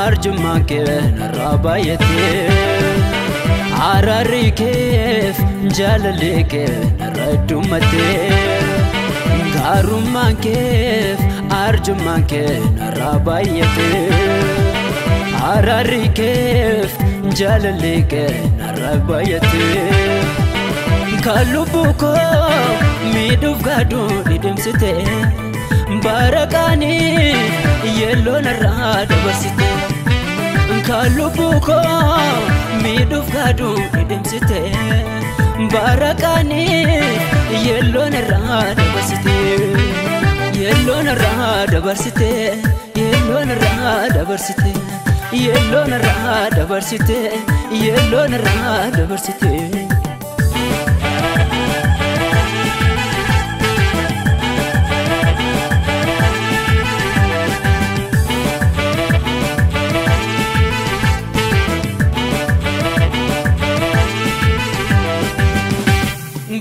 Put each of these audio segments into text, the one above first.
arjummaan kee narraa baay'atee araarri keef jaalalli kee narraa heddummatee gaarummaan keef arjummaan kee narraa baay'atee araarri keef jaalalli kee narraa baay'atee kan lubbuu koo miidhuuf gaaduu dhidhimsite barakaanii yelloo narraa dabarsite kan lubbuu koo miidhuuf gaaduu dhidhimsite barakaanii yelloo narraa dabarsite yelloo narraa dabarsite yelloo narraa dabarsite yelloo narraa dabarsite yelloo narraa dabarsite.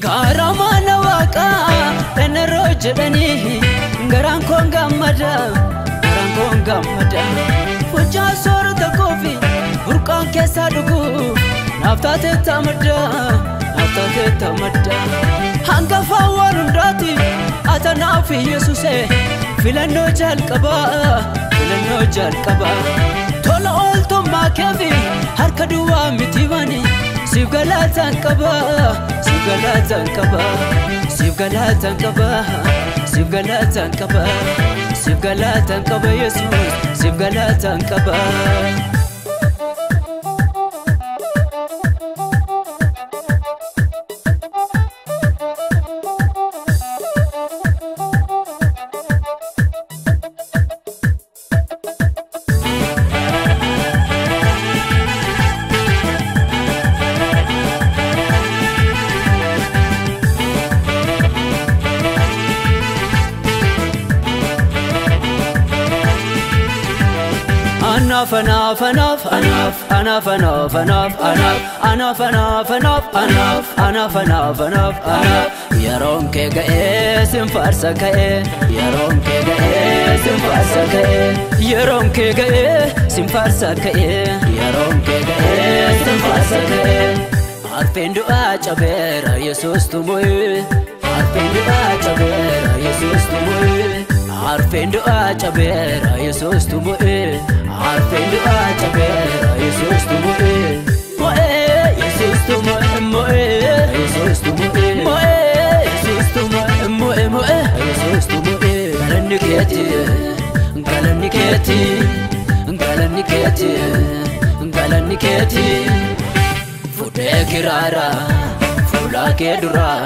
Gaara mana waaqaa enneroo jedhanii garaan koon gammada garaan koon gammada funcaa soorata koofi burqaan keessaa dhugu naaf taatee tamadda naaf taatee tamadda hangafaa waan hundaati ata naaf Yesuuse filannoo jalqabaa filannoo jalqabaa tola ooltummaa keefi harka duwwaa miti bani siif galataan qaba siif galataan qaba siif galataan qaba siif galataan qaba siif galataan qaba Yesuus siif galataan qaba. Anaaf anaaf anaaf anaaf anaaf anaaf anaaf anaaf anaaf anaaf anaaf anaaf anaaf anaaf anaaf yeroon kee ga'ee sin faarsa ka'ee yeroon kee ga'ee sin faarsa ka'ee yeroon kee ga'ee sin faarsa ka'ee yeroon kee ga'ee sin faarsa ka'ee arfeen du'aa cabeera Yesuus tumu'ee arfeen du'aa cabeera Yesuus tumu'ee arfeen du'aa cabeera Yesuus tumu'ee arfeen du'aa cabeera Yesuus tumu'ee mo'ee Yesuus tumu'ee mo'ee Yesuus tumu'ee mo'ee Yesuus tumu'ee mo'ee mo'ee Yesuus tumu'ee galanni keeti galanni keeti galanni keeti galanni keeti fuudhee kiraara fuula kee duraa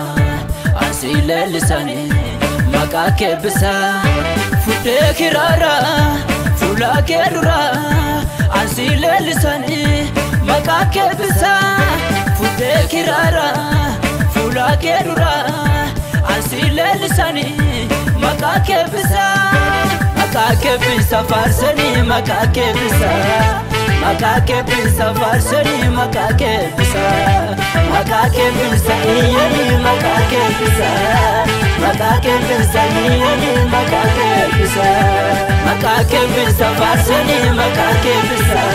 asii leellisanii maqaa kee bisaa fuudhee kiraara fuula kee duraa asii leellisanii maqaa kee bisaa fuudhee kiraara fuula kee duraa asii leellisanii maqaa kee bisaa maqaa kee bisaa faarsanii maqaa kee bisaa maqaa kee bisaa faarsanii maqaa kee bisaa maqaa kee bisaa iyyanii maqaa kee bisaa maqaa kee bisaa iyyanii maqaa kee bisaa maqaa kee bisaa faarsanii maqaa kee bisaa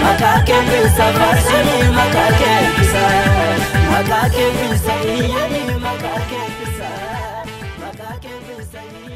maqaa kee bisaa faarsanii maqaa kee bisaa maqaa kee bisaa iyyanii maqaa kee bisaa maqaa kee bisaa.